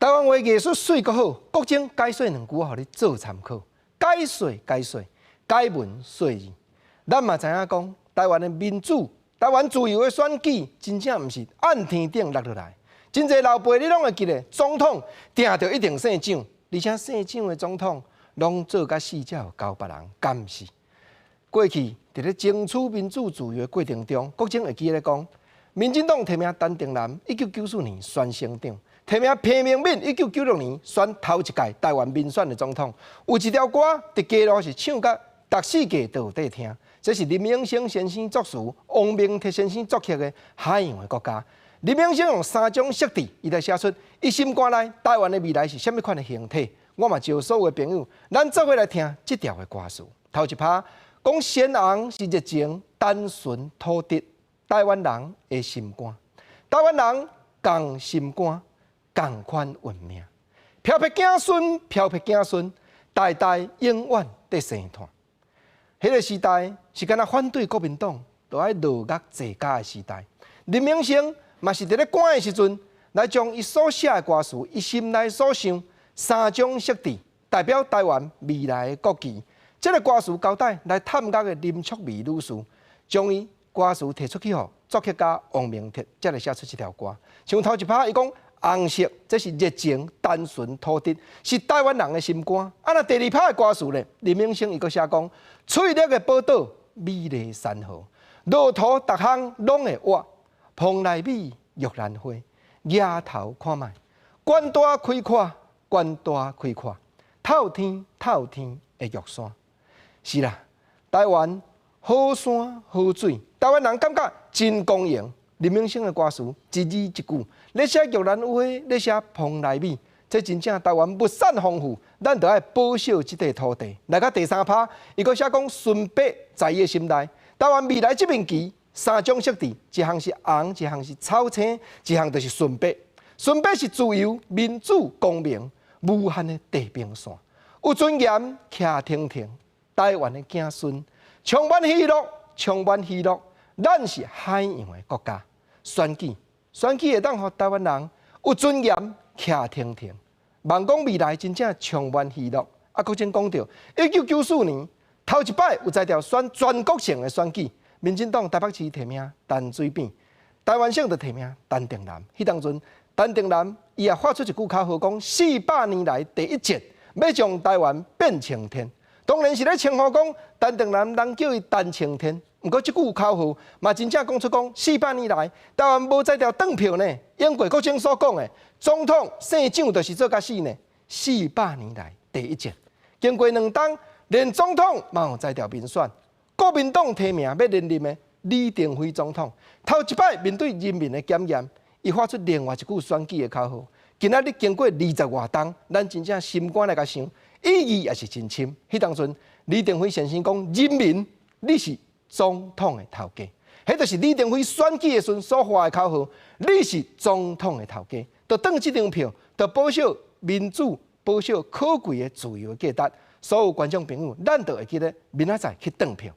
台灣話藝術媠閣好，國政解說兩句，予你做參考。解說解說，解文說字。咱嘛知影講，台灣的民主、台灣自由的選舉，真正毋是按天頂落落來。真濟老輩你攏會記得，總統定著一定姓蔣，而且姓蔣的總統攏做甲死才有交別人，敢毋是？過去佇咧爭取民主自由的過程中，國政會記咧講，民進黨提名陳定南，1994年選省長。提名彭明敏，1996年選頭一屆台灣民選的總統。有一條歌佇街路是唱甲逐世界都有在聽，這是林永生先生作詞，王明徹先生作曲的《海洋的國家》。林永生用三種色調，伊來寫出伊心肝內台灣的未來是啥物款的形體。我嘛招所有的朋友，咱做伙來聽這條的歌詞。頭一拍講鮮紅是熱情、單純、土質，台灣人的心肝，台灣人仝心肝。仝款運命，飄泊子孫，飄泊子孫，代代永遠佇生湠。彼個時代是敢若反對國民黨，都愛落獄坐監的時代。林永生嘛是佇咧關的時陣，來將伊所寫的歌詞，伊心內所想三種色調，代表台灣未來的國旗。這個歌詞交代來探獄的林淑美女士，將伊歌詞提出去予作曲家王明徹，才來寫出這條歌。像頭一拍，伊講，紅色，這是熱情、單純、土質，是台灣人的心肝。啊，若第二拍的歌詞咧，林永生伊閣寫講：翠綠的寶島，美麗山河，路途逐項攏會活。蓬萊美，玉蘭花，額頭看覓，懸大開闊，懸大開闊，透天透天的玉山。是啦，台灣好山好水，台灣人感覺真光榮。林永生的歌詞一字一句，咧寫玉蘭花，咧寫蓬萊美，這真正台灣物產豐富，咱著愛保守這塊土地。來到第三拍，伊閣寫講純白在伊的心內，台灣未來這面旗三種色調，一項是紅，一項是草青，一項就是純白。純白是自由、民主、光明、無限的地平線，有尊嚴，徛挺挺。台灣的子孫充滿喜樂，充滿喜樂。咱是海洋的國家。選舉，選舉會當予台灣人有尊嚴，徛挺挺。望講未來真正充滿喜樂。啊，閣前講著，1994年頭一擺有才調選全國性的選舉，民進黨台北市提名陳水扁，台灣省就提名陳定南。彼當陣，陳定南伊也發出一句口號，講400年來第一戰，欲將台灣變青天。當然是咧稱呼講陳定南，人叫伊陳青天。毋過這句口號嘛，真正講出講400年來台灣無才調轉票呢。英國國政所講的總統姓蔣就是做甲死呢。四百年來第一戰，經過兩冬，連總統嘛有才調民選。國民黨提名欲連任的李登輝總統，頭一擺面對人民的檢驗，伊發出另外一句選舉的口號。今仔日經過二十外冬，咱真正心肝來共想，意義也是真深。彼當陣，李登輝先生講：人民，你是總統的頭家，彼就是李登輝選舉的時陣所發的口號。你是總統的頭家，就轉這張票，就保守民主、保守可貴的自由價值。所有觀眾朋友，咱就會記得明仔載去轉票。